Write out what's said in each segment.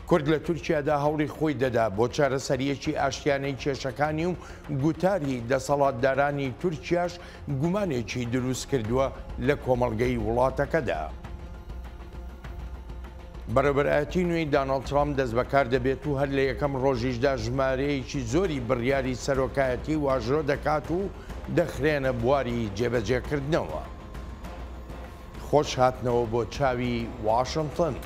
کورد لە تورکیادا هەوڵی خۆی دەدا بۆ چارەسەرییەکی ئاشتیانەی کێشەکانی و گوتاری دەسەڵاتدارانی تورکیاش گومانێکی دروستکردووە لە کۆمەڵگەی وڵاتەکەدا. بەڕێوەبەرایەتی نوێی داناڵد ترامپ دەستبەکار دەبێت و هەر لە یەکەم ڕۆژیشدا ژمارەیەکی زۆری بڕیاری سەرۆکایەتی واژۆ دەکات و دەخرێنە بواری جێبەجێکردنەوە. خۆش هاتنەوە بۆ چاوی واشنتن.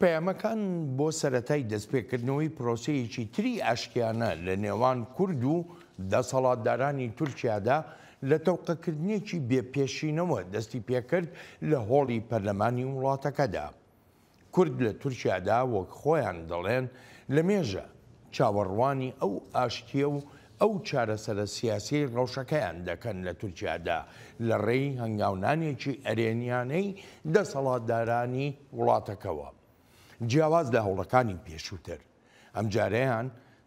پەیامەکان بۆ سەرەتای دەستپێکردنەوەی پرۆسەیەکی تری ئاشتیانە لە نێوان کورد و دەسەڵاتدارانی تورکیادا لە تەوقەکردنێکی بێ پێشینەوە دەستی پێکرد لە هۆڵی پەرلەمانی وڵاتەکەدا. کورد لە تورکیادا وەک خۆیان دەڵێن لە مێژە چاوەڕوانی ئەو ئاشتییە و ئەو چارەسەرە سیاسیەی ڕەوشەکەیان دەکەن لە تورکیادا لە ڕێی هەنگاونانێکی ئەرێنیانەی دەسەڵاتدارانی وڵاتەکەوە جیاواز لە هەوڵەکانی پێشووتر. ئەمجارەیان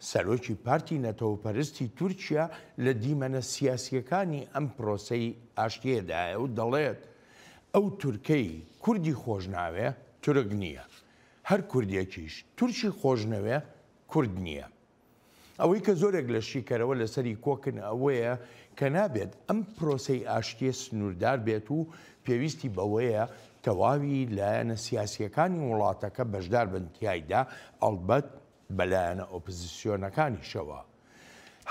سەرۆکی پارتی نەتەوەپەرستی تورکیا لە دیمەنە سیاسییەکانی ئەم پرۆسەی ئاشتییەدایە و دەڵێت، ئەو تورکەی کوردی خۆشناوێ تورک نییە، هەر کوردێکیش تورکی خۆشنەوێ کورد نییە. ئەوەی کە زۆرێک لە شیکەرەوە لەسەری کۆکن ئەوەیە کە نابێت ئەم پرۆسەی ئاشتییە سنووردار بێت و پێویستی بەوەیە تەواوی لایەنە سیاسییەکانی وڵاتەکە بەشدار بن تیایدا، ئەڵبەت بە لایەنە ئۆپزسیۆنەکانیشەوە.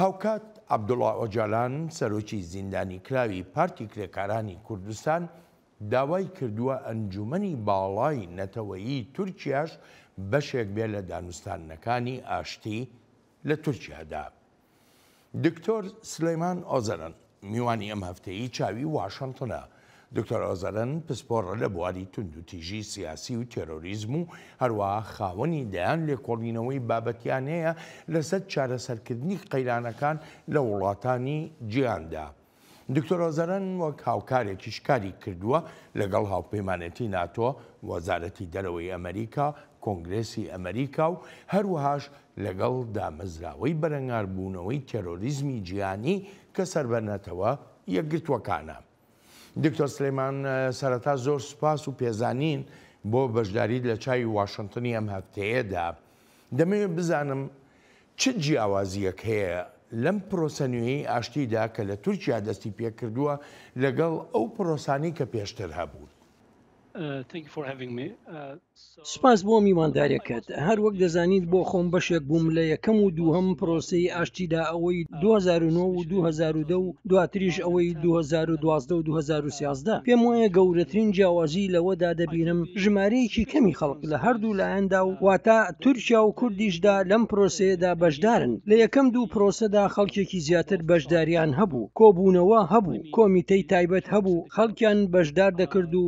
هاوکات عەبدوڵا ئۆجالان، سەرۆکی زیندانیکراوی پارتی کرێکارانی کوردستان، داوای کردووە ئەنجومەنی باڵای نەتەوەیی تورکیاش بەشێک بێ لە دانوستاندنەکانی ئاشتی لە تورکیادا. دکتۆر سلێمان ئۆزەرەن میوانی ئەم هەفتەیی چاوی واشنتنە. دکتۆر ئۆزەرەن پسپۆڕە لە بواری توندوتیژی سیاسی و تێرۆریزم و هەروەها خاوەنی دەیان لێکۆڵینەوەی بابەتیانەیە لەسەر چارەسەرکردنی قەیرانەکان لە وڵاتانی جیهاندا. دکتۆر ئۆزەرەن وەک هاوکارێکیش کاری کردووە لەگەڵ هاوپەیمانێتی ناتۆ، وەزارەتی دەرەوەی ئەمەریکا، کۆنگرێسی ئەمەریکا و هەروەهاش لەگەڵ دامەزراوەی بەرەنگاربوونەوەی تێرۆریزمی جیهانی کە سەر بە نەتەوە یەکگرتووەکانە. دکتۆر سلێمان سەرەتا زۆر سوپاس و پێزانین بۆ بەشداریت لە چاوی واشنتنی ئەم هەفتەیەدا. دەمەوێت بزانم چ جیاوازییەک هەیە لەم پرۆسە نوێیەی ئاشتیدا کە لە تورکیا دەستی پێکردووە لەگەڵ ئەو پرۆسانەی کە پێشتر هەبوون؟ سوپاس بۆ میوانداریەکەت. هەر وەک دەزانیت بۆ خۆم بەشێک بووم لە یەکەم و دووهەم پرۆسەی ئاشتیدا ئەوەی 2009 و 2010 و دواتریش ئەوەی 2012 و 2013. پێم وایە گەورەترین جیاوازی لەوەدا دەبینم ژمارەیەکی کەمی خەڵک لە هەردوو لایەندا و واتە تورکیا و کوردیشدا لەم پرۆسەیەدا بەشدارن. لە یەکەم دوو پرۆسەدا خەڵکێکی زیاتر بەشداریان هەبوو، کۆبوونەوە هەبوو، کۆمیتەی تایبەت هەبوو، خەڵکیان بەشدار دەکرد و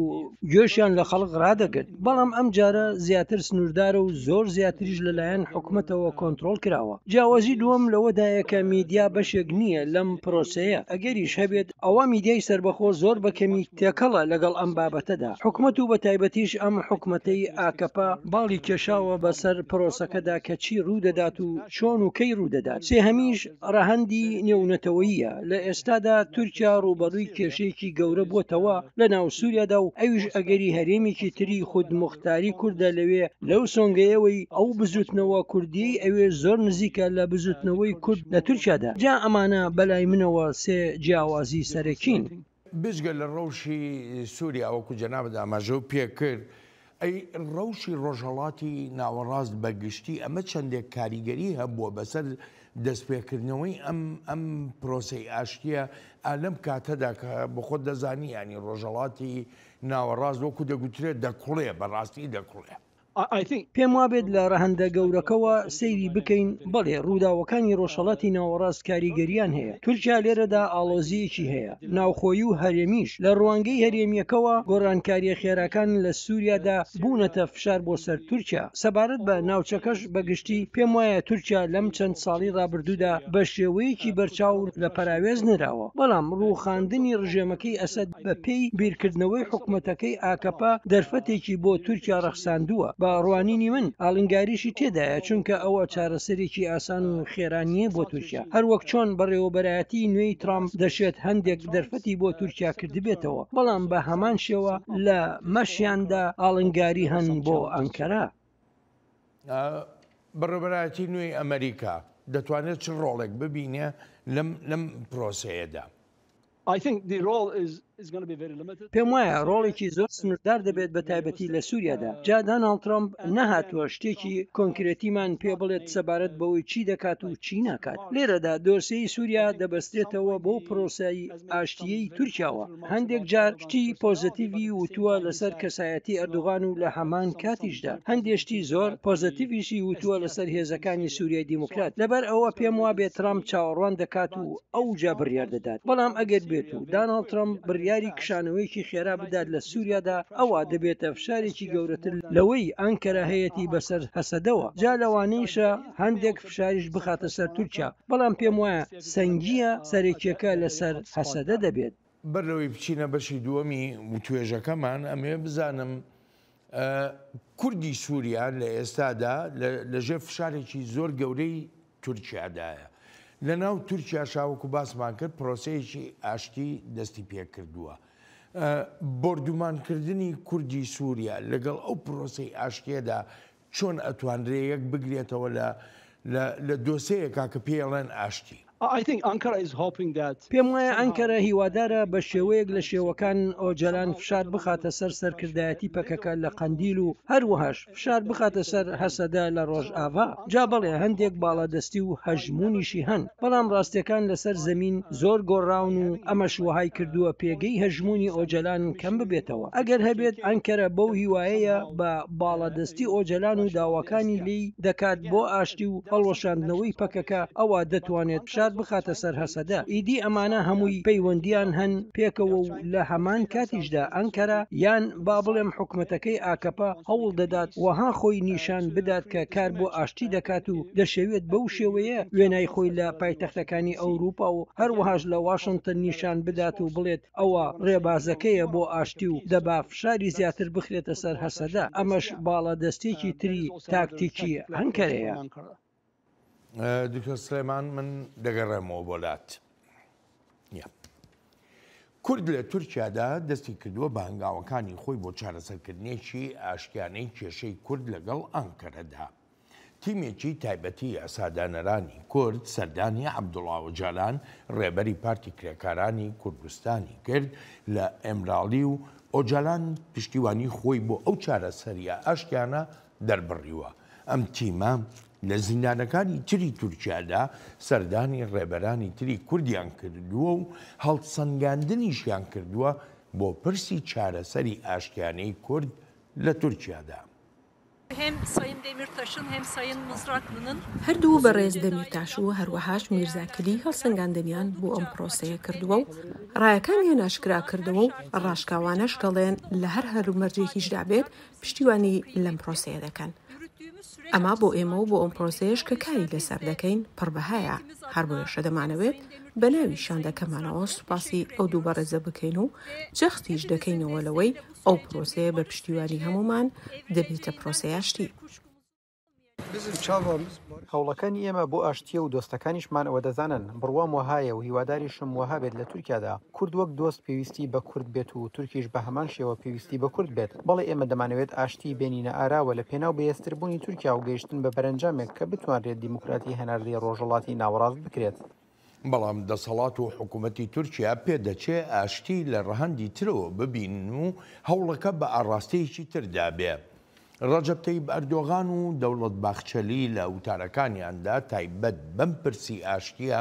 گوێشیان لە خەڵک ڕادەگرت، بەڵام ئەمجارە زیاتر سنووردارە و زۆر زیاتریش لەلایەن حکومەتەوە کۆنترۆڵ کراوە. جیاوازی دووەم لەوەدایە کە میدیا بەشێک نییە لەم پرۆسەیە، ئەگەریش هەبێت ئەوا میدیای سەربەخۆ زۆر بە کەمی تێکەڵە لەگەڵ ئەم بابەتەدا. حکومەت و بەتایبەتیش ئەم حکومەتەی ئاکەپە باڵی کێشاوە بەسەر پرۆسەکەدا کە چی ڕوودەدات و چۆن و کەی ڕوودەدات. سێهەمیش ڕەهەندی نێونەتەوەییە، لە ئێستادا تورکیا ڕووبەڕووی کێشەیەکی گەورە بووەتەوە لە ناو سوریادا و ئەویش ئەگەری هەرێمێکی تری خودموختاری کوردە لەوێ لەو سۆنگەیەوەی ئەو بزوتنەوە کوردیەی ئەوێ زۆر نزیکە لە بزوتنەوەی کورد لە تورکیادا جا ئەمانە بەلای منەوە سێ جیاوازی سەرەکین. بێجگە لە ڕەوشی سوریا وەکو جەنابت ئاماژەو پێکرد، ئەی ڕەوشی ڕۆژهەڵاتی ناوەڕاست بە گشتی ئەمە چەندێک کاریگەری هەبووە بەسەر دەستپێکردنەوەی ئەم ئەم پرۆسەی ئاشتیە ئا لەم کاتەدا کە بەخۆت دەزانی یانی ڕۆژهەڵاتی ناوەڕاست وەکو دەگوترێت دەکوڵێ بەڕاستی دەکوڵێ. پێم وابێت لە ڕەهەندە گەورەکەوە سەیری بکەین، بەڵێ ڕووداوەکانی ڕۆژهەڵاتی ناوەڕاست کاریگەرییان هەیە، تورکیا لێرەدا ئاڵۆزییەکی هەیە، ناوخۆیی و هەرێمیش، لە ڕوانگەی هەرێمییەکەوە گۆڕانکارییە خێراکان لە سووریادا بوونەتە فشار بۆ سەر تورکیا. سەبارەت بە ناوچەکەش بە گشتی، پێم وایە تورکیا لەم چەند ساڵی ڕابردوودا بە شێوەیەکی بەرچاو لە پەراوێز نراوە، بەڵام ڕووخاندنی ڕژێمەکەی ئەسەد بە پێی بیرکردنەوەی حکومەتەکەی ئاکەپە دەرفەتێکی بۆ تورکیا ڕەخساندووە، بە ڕوانینی من ئاڵنگاریشی تێدایە، چونکە ئەوە چارەسەرێکی ئاسان و خێرا نییە بۆ تورکیا، هەروەک چۆن بەڕێوەبەرایەتیی نوێی ترامپ دەشێت هەندێک دەرفەتی بۆ تورکیا کردبێتەوە، بەڵام بە هەمان شێوە لە مەشیاندا ئاڵنگاری هەن بۆ ئەنکەرە. بەڕێوەبەرایەتی نوێی ئەمەریکا دەتوانێت چ ڕۆڵێک ببینێ لەم پرۆسەیەدا؟ پێم وایە ڕۆڵێکی زۆر سنووردار دەبێت بە تایبەتی لە سووریادا. جا داناڵد ترەمپ نەهاتووە شتێکی کۆنکرێتیمان پێ بڵێت سەبارەت بەوەی چی دەکات و چی ناکات. لێرەدا دۆسێی سووریا دەبەسترێتەوە بەو پرۆسەی ئاشتییەی تورکیاوە. هەندێک جار شتی پۆزەتیڤی وتووە لەسەر کەسایەتی ئەردۆغان و لە هەمان کاتیشدا هەندێ شتی زۆر پۆزەتیڤیشی وتووە لەسەر هێزەکانی سووریای دیموکرات. لەبەر ئەوە پێم وابێ ترەمپ چاوەڕوان دەکات و ئەوجا بڕیار دەدات، بەڵام ئەگەر بێت و داناڵد ترەمپ بڕیاری کشانەوەیەکی خێرا بدات لە سوریادا ئەوا دەبێتە فشارێکی گەورەتر لەوەی ئەنکەرە هەیەتی بەسەر هەسەدەوە، جا لەوانەیشە هەندێک فشاریش بخاتە سەر تورکیا، بەڵام پێموایە سەنگییە سەرەکییەکە لەسەر هەسەدە دەبێت. بەر لەوەی بچینە بەشی دووەمی وتوێژەکەمان ئەمەوێ بزانم کوردی سووریا لە ئێستادا لەژێر فشارێکی زۆر گەورەی تورکیادایە. لە ناو تورکیاشا وەکو باسمان کرد پرۆسەیەکی ئاشتی دەستی پێکردووە. بۆردومانکردنی کوردی سووریا لەگەڵ ئەو پرۆسەی ئاشتیەدا چۆن ئەتوانرێ یەک بگرێتەوە لە لە دۆسێیەکا کە پێی ئەڵێن ئاشتی؟ پێم وایە ئەنکەرە هیوادارە بە شێوەیەک لە شێوەکان ئۆجەلان فشار بخاتە سەر سەرکردایەتی پەکەکە لە قەندیل و هەروەهاش فشار بخاتە سەر هەسەدە لە ڕۆژئاڤا. جا بەڵێ هەندێک باڵادەستی و هەژموونیشی هەن، بەڵام ڕاستیەکان لەسەر زەمین زۆر گۆڕاون و ئەمەش وەهای کردووە پێگەی هەژموونی ئۆجەلان کەم ببێتەوە. ئەگەر هەبێت ئەنکەرە بەو هیوایەیە بە باڵادەستی ئۆجەلان و داواکانی لێی دەکات بۆ ئاشتی و هەڵوەشاندنەوەی پەکەکە ئەوا دەتوانێت فشار بخاتە سەر هەسەدە. ئیدی ئەمانە هەمووی پەیوەندیان هەن پێکەوە و لە هەمان کاتیشدا ئەنکەرە یان با بڵێم حکومەتەکەی ئاکەپە هەوڵ دەدات وەها خۆی نیشان بدات کە کار بۆ ئاشتی دەکات و دەشەوێت بەو شێوەیە وێنای خۆی لە پایتەختەکانی ئەوروپا و هەروەهاش لە واشنتن نیشان بدات و بڵێت ئەوە ڕێبازەکەیە بۆ ئاشتی و دەبا فشاری زیاتر بخرێتە سەر هەسەدە، ئەمەش باڵادەستییەکی تری تاکتیکی ئەنکەرەیە. دکتۆر سلێمان من دەگەڕێمەوە بۆ لات. کورد لە تورکیادا دەستی کردووە بە هەنگاوەکانی خۆی بۆ چارەسەرکردنێکی ئاشتیانەی کێشەی کورد لەگەڵ ئانکەرەدا. تیمێکی تایبەتی یاسادانەرانی کورد سەردانی عەبدوڵا ئۆجالان ڕێبەری پارتی کرێکارانی کوردستانی کرد لە ئێمراڵی و ئۆجالان پشتیوانی خۆی بۆ ئەو چارەسەرییە ئاشتیانە دەربڕیوە. ئەم تیمە لە زیندانەکانی تری تورکیادا سەردانی ڕێبەرانی تری کوردیان کردووە و هەڵسەنگاندنیشیان کردووە بۆ پرسی چارەسەری ئاشتیانەی کورد لە تورکیادا. هەردوو بەڕێز دەمیرتاش و هەروەهاش میرزا کلی هەڵسەنگاندنیان بۆ ئەم پرۆسەیە کردووە و ڕایەکانیان ئاشکرا کردووە و ڕاشکاوانەش دەڵێن لە هەر هەلومەرجێکیشدا بێت پشتیوانی لەم پرۆسەیە دەکەن. ئەمە بۆ ئێمە و بۆ ئەم پرۆسەیەش کە کاری لەسەر دەکەین پڕ بەهایە، هەر بۆیەشە دەمانەوێت بە ناوی شاندەکەمانەوە سوپاسی ئەو دوو بەڕێزە بکەین و جەختیش دەکەینەوە لەوەی ئەو پرۆسەیە بە پشتیوانی هەموومان دەبێتە پرۆسەی ئاشتی. هەوڵەکانی ئێمە بۆ ئاشتییە و دۆستەکانیشمان ئەوە دەزانن. بڕوام وەهایە و هیواداریشم وەها بێت لە تورکیادا کورد وەک دۆست پێویستی بە کورد بێت و تورکیش بە هەمان شێوە پێویستی بە کورد بێت. بەڵێ ئێمە دەمانەوێت ئاشتی بێنینە ئاراوە لە پێناو بەهێزتربوونی تورکیا و گەیشتن بە بەرەنجامێک کە بتوانرێت دیموکراتی هەناردەی ڕۆژهەڵاتی ناوەڕاست بکرێت. بەڵام دەسەڵات و حکوومەتی تورکیا پێدەچێ ئاشتی لە ڕەهەندی ترەوە ببینن و هەوڵەکە بە ئاڕاستەیەکی تردا بێ. ڕەجەب تەیب ئەردۆغان و دەوڵەت باخچەلی لە وتارەکانیاندا تایبەت بەم پرسی ئاشتییە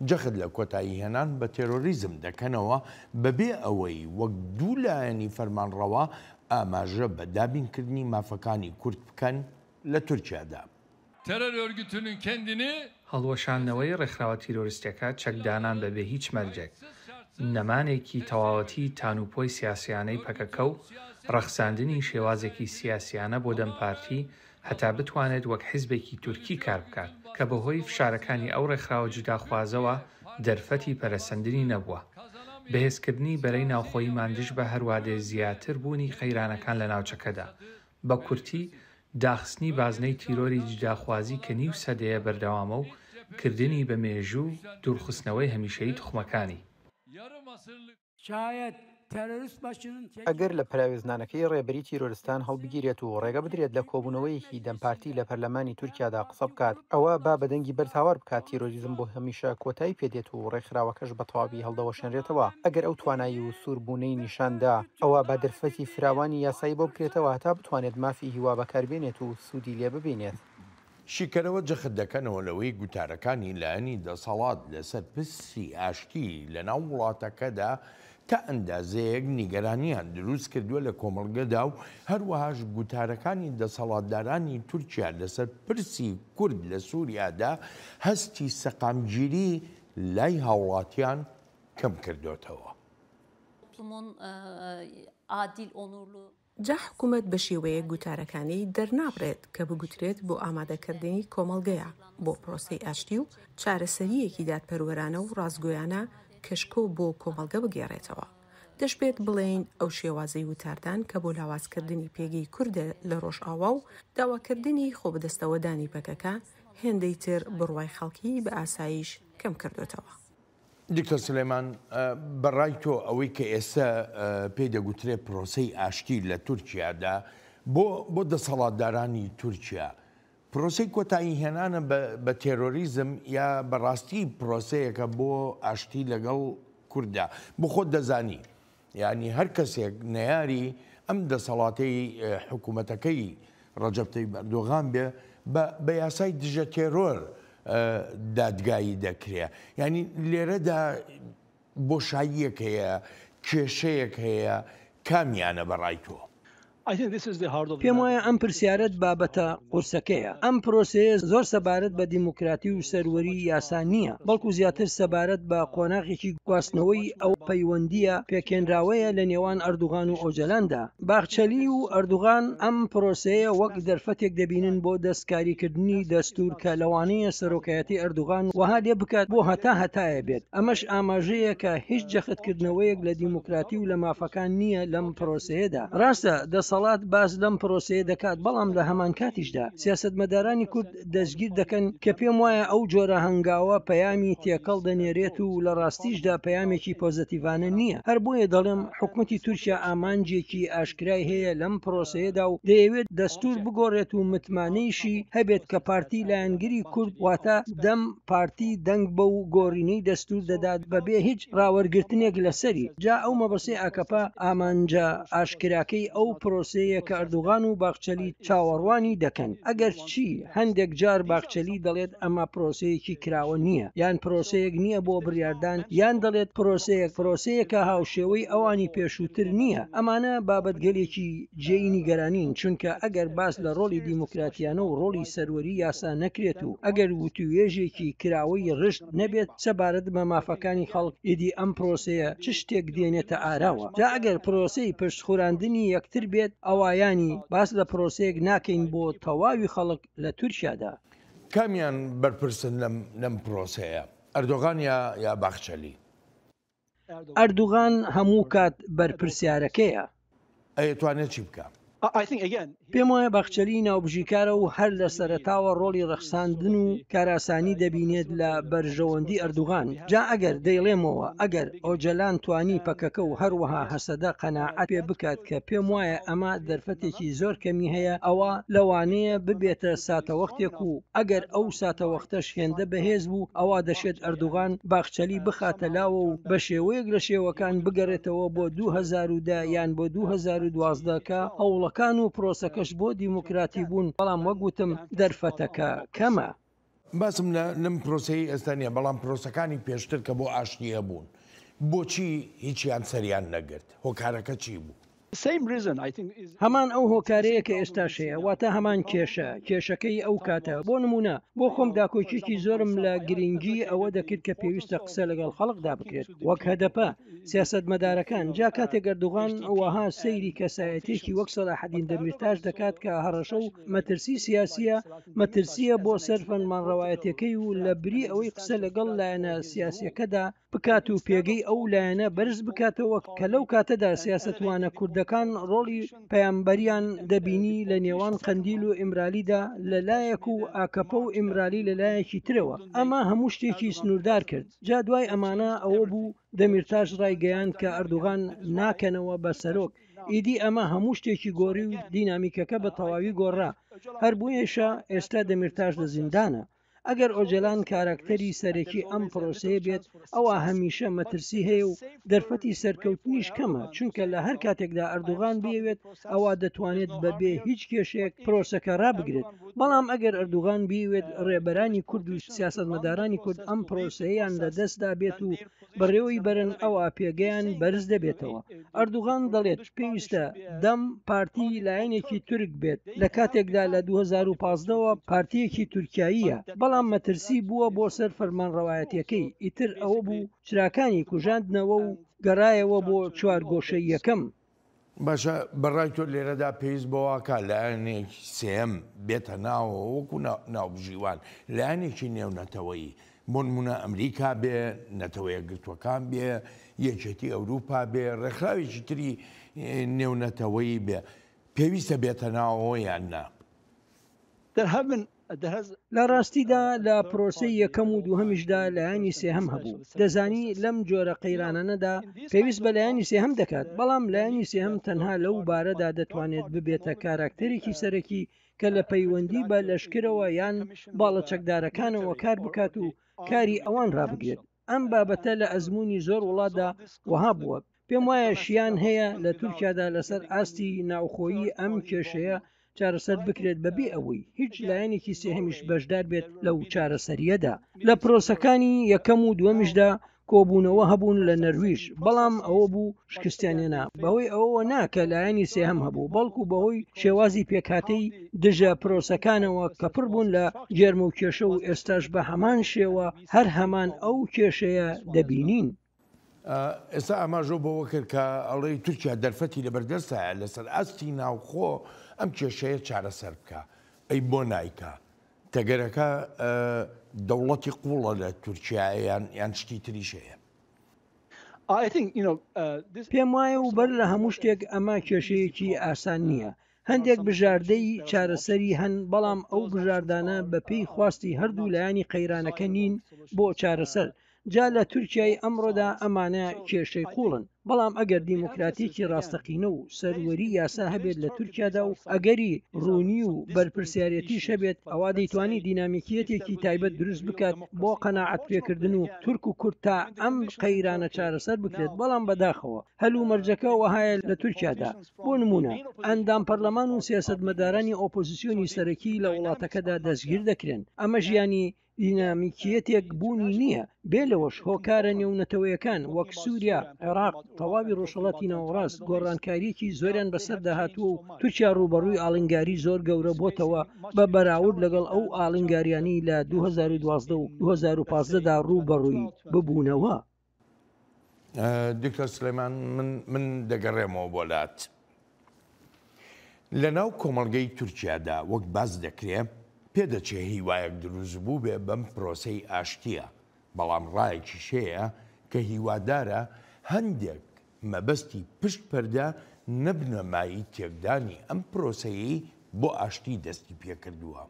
جەخت لە کۆتاییهێنان بە تێرۆریزم دەکەنەوە بەبێ ئەوەی وەک دوو لایەنی فەرمانڕەوا ئاماژە بە دابینکردنی مافەکانی کورد بکەن لە تورکیادا. Terör örgütünün kendini هەڵوەشاندنەوەی ڕێکخراوە تیرۆریستیەکە، چەکدانان بەبێ هیچ مەرجێک، نەمانێکی تەواوەتی تانوپۆی سیاسیانەی پەکەکە و ڕەخساندنی شێوازێکی سیاسیانە بۆ دەم پارتی هەتا بتوانێت وەک حیزبێکی تورکی کار بکات کە بەهۆی فشارەکانی ئەو ڕێکخراوە جوداخوازەوە دەرفەتی پەرەسەندنی نەبووە. بەهێزکردنی بەرەی ناوخۆییمان دژ بە هەروادێ زیاتر بوونی قەیرانەکان لە ناوچەکەدا. بە کورتی، داخستنی بازنەی تیرۆری جوداخوازی کە نیو سەدەیە بەردەوامە و کردنی بە مێژوو و دوورخستنەوەی هەمیشەیی توخمەکانی. ئەگەر لە پەراوێزنانەکەی ڕێبەری تیرۆرستان هەڵبگیرێت و ڕێگە بدرێت لە کۆبوونەوەیەکی دەم پارتی لە پەرلەمانی تورکیادا قسە بکات، ئەوا با بە دەنگی بەرز هاوار بکات تیرۆریزم بۆ هەمیشە کۆتایی پێ دێت و ڕێکخراوەکەش بە تەواوی هەڵدەوەشێنرێتەوە. ئەگەر ئەو توانایی و سووربوونەی نیشان دا، ئەوا با دەرفەتی فراوانی یاسایی بۆ بکرێتەوە هەتا بتوانێت مافی هیوا بەکاربێنێت و سوودی لێ ببینێت. شیکەرەوە جەخت دەکەنەوە لەوەی گوتارەکانی لایەنی دەسەڵات لەسەر پرسی ئاشتی لەناو وڵاتەکەدا تا ئەندازەیەک نیگەرانیان دروست کردووە لە کۆمەڵگەدا و هەروەهاش گوتارەکانی دەسەڵاتدارانی تورکیا لەسەر پرسی کورد لە سوریادا هەستی سەقامگیری لای هاوڵاتیان کەم کردۆتەوە. جا حکومەت بە شێوەیەک گوتارەکانی دەرنابڕێت کە بگوترێت بۆ ئامادەکردنی کۆمەڵگەیە بۆ پرۆسەی ئاشتی و چارەسەرییەکی دادپەروەرانە و ڕاستگۆیانە کە شکۆ بۆ کۆمەڵگە بگێڕێتەوە. دەشبێت بڵێین ئەو شێوازەی وتاردان کە بۆ لاوازکردنی پێگەی کوردە لە ڕۆژئاوا و داواکردنی خۆبەدەستەوەدانی پەکەکە هێندەی تر بڕوای خەڵکی بە ئاسایش کەمکردۆتەوە. دکتۆر سلێمان بە ڕای تۆ ئەوەی کە ئێستا پێی دەگوترێ پرۆسەی ئاشتی لە تورکیادا بۆ بۆ دەسەڵاتدارانی تورکیا پرۆسەی کۆتایی هێنانە بە تێرۆریزم یا بەڕاستی پرۆسەیەکە بۆ ئاشتی لەگەڵ کورددا؟ بۆ خۆت دەزانی یانی هەر کەسێک نەیاری ئەم دەسەڵاتەی حکوومەتەکەی ڕەجەب تەیب ئەردۆغان بێ بە یاسای دژە تێرۆر دادگایی دەکرێ. یانی لێرەدا بۆشاییەک هەیە، کێشەیەک هەیە، کامیانە بە ڕای تۆ؟ پێم وایە ئەم پرسیارەت بابەتە قورسەکەیە. ئەم پرۆسەیە زۆر سەبارەت بە دیموکراتی و سەروەری یاسا نییە، بەڵکو زیاتر سەبارەت بە قۆناغێکی گواستنەوەی ئەو پەیوەندییە پێکهێنراوەیە لە نێوان ئەردوغان و ئۆجەلاندا. باخچەلی و ئەردوغان ئەم پرۆسەیە وەک دەرفەتێک دەبینن بۆ دەستکاریکردنی دەستوور کە لەوانەیە سەرۆکایەتی ئەردوغان وەها لێ بکات بۆ هەتا هەتایە بێت. ئەمەش ئاماژەیە کە هیچ جەختکردنەوەیەک لە دیموکراتی و لە مافەکان نییە لەم پرۆسەیەدا. ڕاستە دەسەڵات باس لەم پرۆسەیە دەکات، بەڵام لە هەمانکاتیشدا سیاسەتمەدارانی کورد دەستگیر دەکەن کە پێم وایە ئەو جۆرە هەنگاوە پەیامی تێکەڵ دەنێرێت و لە ڕاستیشدا پەیامێکی پۆزەتیڤانە نییە. هەر بۆیە دەڵێم حکومەتی تورکیا ئامانجێکی ئاشکرای هەیە لەم پرۆسەیەدا و دەیەوێت دەستوور بگۆڕێت و متمانەیشی هەبێت کە پارتی لایەنگری کورد واتە دەم پارتی دەنگ بەو گۆڕینەی دەستوور دەدات بەبێ هیچ ڕاوەرگرتنێک لەسەری، جا ئەو مەبەستەی ئاکەپە ئامانجە ئاشکراکەی ئەو پرۆسەیە کە ئەردوغان و باخچەلی چاوەڕوانی دەکەن، ئەگەرچی هەندێک جار باخچەلی دەڵێت ئەمە پرۆسەیەکی کراوە نییە یان پرۆسەیەک نییە بۆ بڕیاردان یان دەڵێت پرۆسەیەک پرۆسەیەکە هاوشێوەی ئەوانی پێشووتر نییە، ئەمانە بابەتگەلێکی جێی نیگەرانین، چونکە ئەگەر باس لە ڕۆڵی دیموکراتیانە و ڕۆڵی سەروەری یاسا نەکرێت و ئەگەر وتووێژێکی کراوەی ڕژد نەبێت سەبارەت بە مافەکانی خەڵک، ئیدی ئەم پرۆسەیە چ شتێک دێنێتە ئاراوە؟ جا ئەگەر پرۆسەی پشتخوراندنی یەکتر بێت، ئەوا یانی باس لە پرۆسەیەک ناکەین بۆ تەواوی خەڵک لە تورکیادا. کامیان بەرپرسن لەم پرۆسەیە، ئەردۆغان یا باخچەلی؟ ئەردوغان هەموو کات بەرپرسیارەکەیە. ئەیتوانێت چی بکا؟ پێم وایە باخچەلی ناوبژیکارە و هەر لە سەرەتاوە ڕۆڵی ڕەخساندن و کارئاسانی دەبینێت لە بەرژەوەندی ئەردوغان. جا ئەگەر دەیڵێمەوە ئەگەر ئۆجەلان توانی پەکەکە و هەروەها هەسەدە قەناعەت پێ بکات کە پێم وایە ئەمە دەرفەتێکی زۆر کەمی هەیە ئەوا لەوانەیە ببێتە ساتەوەختێک و ئەگەر ئەو ساتەوەختەش هێندە بەهێز بوو ئەوا دەشێت ئەردوغان باخچەلی بخاتە لاوە و بە شێوەیەک لە شێوەکان بگەرێتەوە بۆ 2010 یان بۆ 2012 کە هەوڵەکان و پرۆسەکەش بۆ دیموکراتی بوون، بەڵام وەک وتم دەرفەتەکە کەمە. باسم لە لەم پرۆسەیەی ئێستا نییە، بەڵام پرۆسەکانی پێشتر کە بۆ ئاشتی هەبوون بۆچی هیچیان سەریان نەگرت؟ هۆکارەکە چی بوو؟ هەمان ئەو هۆکارەیە کە ئێستاش هەیە، واتە هەمان کێشە، کێشەکەی ئەو کاتە. بۆ نموونە، بۆ خۆم داکۆکییەکی زۆرم لە گرینگیی ئەوە دەکرد کە پێویستە قسە لەگەڵ خەڵکدا بکرێت، وەک هەدەپە، سیاسەتمەدارەکان، جا کاتێک ئەردوغان وەها سەیری کەسایەتییەکی وەک سەلاحەدین دەمیرتاش دەکات کە هەڕەشە و مەترسی سیاسییە، مەترسییە بۆ سەر فەرمانڕەوایەتییەکەی و لە بری ئەوەی قسە لەگەڵ لایەنە سیاسییەکەدا بکات و پێگەی ئەو لایەنە بەرز بکاتەوە کە لەو کاتەدا سیاسەتوانە کوردەکان ڕۆڵی پەیامبەریان دەبینی لە نێوان قەندیل و ئیمرالیدا لە لایەک و ئاکەپە و ئیمرالی لە لایەکی ترەوە ئەمە هەموو شتێکی سنووردار کرد جا دوای ئەمانە ئەوە بوو دەمیرتاش ڕایگەیاند کە ئەردوغان ناکەنەوە بە سەرۆک ئیدی ئەمە هەموو شتێکی گۆڕی و دینامیکەکە بە تەواوی گۆڕا هەر بۆیەشە ئێستا دەمیرتاش لە زیندانە. ئەگەر ئۆجەلان کاراکتەری سەرەکی ئەم پرۆسەیە بێت، ئەوا هەمیشە مەترسی هەیە و دەرفەتی سەرکەوتنیش کەمە، چونکە لە هەر کاتێکدا ئەردوغان بیەوێت ئەوا دەتوانێت بە بێ هیچ کێشەیەک پرۆسەکە رابگرێت، بەڵام ئەگەر ئەردوغان بیەوێت رێبەرانی کورد و سیاسەتمەدارانی کورد ئەم پرۆسەیەیان لە دەستدا بێت و بەڕێوەی بەرن ئەوا پێگەیان بەرز دەبێتەوە. ئەردوغان دەڵێت پێویستە دەم پارتی لایەنێکی تورک بێت لە کاتێکدا لە 2015 وە پارتییەکی تورکیاییە، بەڵام مەترسی بووە بۆ سەر فەرمانڕەوایەتیەکەی، ئیتر ئەوە بوو چراکانی کوژاندنەوە و گەڕایەوە بۆ چوارگۆشەییەکەم. باشە بەڕای تۆ لێرەدا پێویست بەوەکا لایەنێکی سێیەم بێتە ناوەوە وەکو ناوبژیوان، لایەنێکی نێونەتەوەیی بۆ نمونە ئەمریکا بێ، نەتەوە یەکگرتووەکان بێ، یەکێتی ئەوروپا بێ، ڕێکخراوێکی تری نێونەتەوەیی بێ، پێویستە بێتە ناوەوە یان نا؟ لە ڕاستیدا لە پرۆسەی یەکەم و دووهەمیشدا لایەنی سێهەم هەبوو. دەزانی لەم جۆرە قەیرانانەدا پێویست بە لایەنی سێهەم دەکات، بەڵام لایەنی سێهەم تەنها لەو بارەدا دەتوانێت ببێتە کاراکتەرێکی سەرەکی کە لە پەیوەندی بە لەشکرەوە یان باڵە چەکدارەکانەوە کار بکات و کاری ئەوان ڕابگرێت. ئەم بابەتە لە ئەزموونی زۆر وڵاتدا وەها بووە. پێم وایە شیان هەیە لە تورکیادا لەسەر ئاستی ناوخۆیی ئەم کێشەیە چارەسەر بکرێت بەبێ ئەوەی هیچ لایەنێکی سێهەمیش بەشدار بێت لەو چارەسەرییەدا. لە پرۆسەکانی یەکەم و دووەمیشدا کۆبوونەوە هەبوون لە نەرویژ، بەڵام ئەوە بوو شکستیان هێنا، بەهۆی ئەوەوە نا کە لایەنی سێهەم هەبوو، بەڵکو بەهۆی شێوازی پێکهاتەی دژە پرۆسەکانەوە کە پڕ بوون لە گێرمە و کێشە و ئێستاش بە هەمان شێوە هەر هەمان ئەو کێشەیە دەبینین. ئێستا ئاماژەو بەوە کرد کە ئەڵێی تورکیا دەرفەتی لەبەردەستایە لەسەر ئاستی ناوخۆ ئەم کێشەیە چارەسەر بکا، ئەی بۆ نایکا؟ تەگەرەکە دەوڵەتی قوڵە لە تورکیایە یان یان شتی تریش هەیە؟ پێم وایە و بەر لە هەموو شتێک ئەمە کێشەیەکی ئاسان نییە. هەندێک بژاردەی چارەسەری هەن، بەڵام ئەو بژاردانە بەپێی خواستی هەردوو لایەنی قەیرانەکە نین بۆ چارەسەر. جا لە تورکیای ئەمڕۆدا ئەمانە کێشەی قووڵن. بەڵام ئەگەر دیموکراتیەکی ڕاستەقینە و سەروەری یاسا هەبێت لە تورکیادا و ئەگەری ڕوونی و بەرپرسیارێتیش هەبێت ئەوا دەیتوانی دینامیکیەتێکی تایبەت دروست بکات بۆ قەناعەت پێکردن و تورک و کورد تا ئەم قەیرانە چارەسەر بکرێت بەڵام بەداخەوە هەلومەرجەکە وەهایە لە تورکیادا بۆ نمونە ئەندام پەرلەمان و سیاسەتمەدارانی ئۆپۆزیسیۆنی سەرەکی لە وڵاتەکەدا دەستگیر دەکرێن ئەمەش یانی دینامیکییەتێک بوونی نییە، بێ لەوەش هۆکارە نێونەتەوەیەکان وەک سووریا، عێراق، تەواوی ڕۆژهەڵاتی ناوەڕاست گۆڕانکارییەکی زۆریان بەسەردا هاتووە و تورکیا ڕووبەڕووی ئاڵنگاری زۆر گەورە بۆتەوە بە بەراورد لەگەڵ ئەو ئاڵنگاریانەی لە 2012 و 2015 دا ڕووبەڕووی ببوونەوە. دکتۆر سلێمان من من دەگەڕێمەوە بۆ لات. لە ناو کۆمەڵگەی تورکیادا وەک باس دەکرێ پێدەچێ هیوایەک دروست بووبێ بەم پرۆسەی ئاشتییە، بەڵام ڕایەکیش هەیە کە هیوادارە هەندێک مەبەستی پشت پەردە نەبنە مایەی تێکدانی ئەم پرۆسەیەی بۆ ئاشتی دەستی پێکردووە.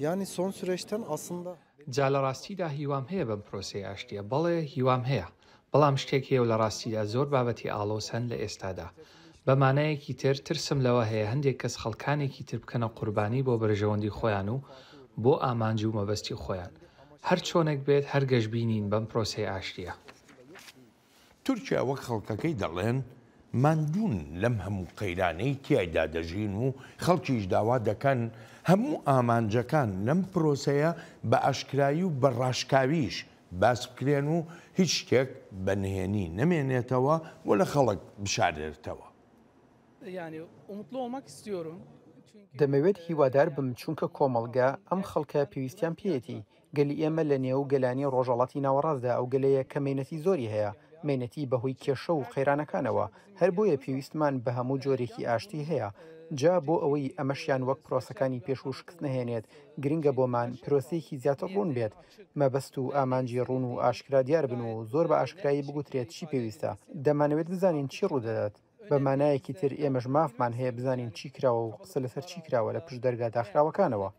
Yani son süreçten aslında. جا لە ڕاستیدا هیوام هەیە بەم پرۆسەی ئاشتییە، بەڵێ هیوام هەیە، بەڵام شتێک هەیە و لە ڕاستیدا زۆر بابەتی ئاڵۆز هەن لە ئێستادا. بە مانایەکی تر ترسم لەوە هەیە هەندێک کەس خەڵکانێکی تر بکەنە قوربانی بۆ بەرژەوەندی خۆیان و بۆ ئامانج و مەبەستی خۆیان. هەر چۆنێک بێت هەر گەشبینین بەم پرۆسەی ئاشتییە. تورکیا وەک خەڵکەکەی دەڵێن ماندوون لەم هەموو قەیرانەی تیایدا دەژین و خەڵکیش داوا دەکەن هەموو ئامانجەکان لەم پرۆسەیە بە ئاشکرایی و بە ڕاشکاویش باس بکرێن و هیچ شتێک بە نهێنی نەمێنێتەوە و لە خەڵک بشارێرتەوە. دەمەوێت هیوادار بم چونکە کۆمەڵگە، ئەم خەڵکە پێویستیان پێیەتی. گەلی ئێمە لە نێو گەلانی ڕۆژهەڵاتی ناوەڕاستدا ئەو گەلەیە کە مەینەتی زۆری هەیە، مەینەتی بەهۆی کێشە و قەیرانەکانەوە، هەر بۆیە پێویستمان بە هەموو جۆرێکی ئاشتی هەیە. جا بۆ ئەوەی ئەمەشیان وەک پرۆسەکانی پێشوو شکست نەهێنێت، گرنگە بۆمان پرۆسەیەکی زیاتر ڕوون بێت، مەبەست و ئامانجی ڕوون و ئاشکرا دیار بن و زۆر بە ئاشکرایی بگوترێت چی پێویستە. دەمانەوێت بزانین چی ڕوودەدات. بە مانایەکی تر ئێمەش مافمان هەیە بزانین چی کراوە و قسە لەسەر چی کراوە لە پشت دەرگا داخراوەکانەوە.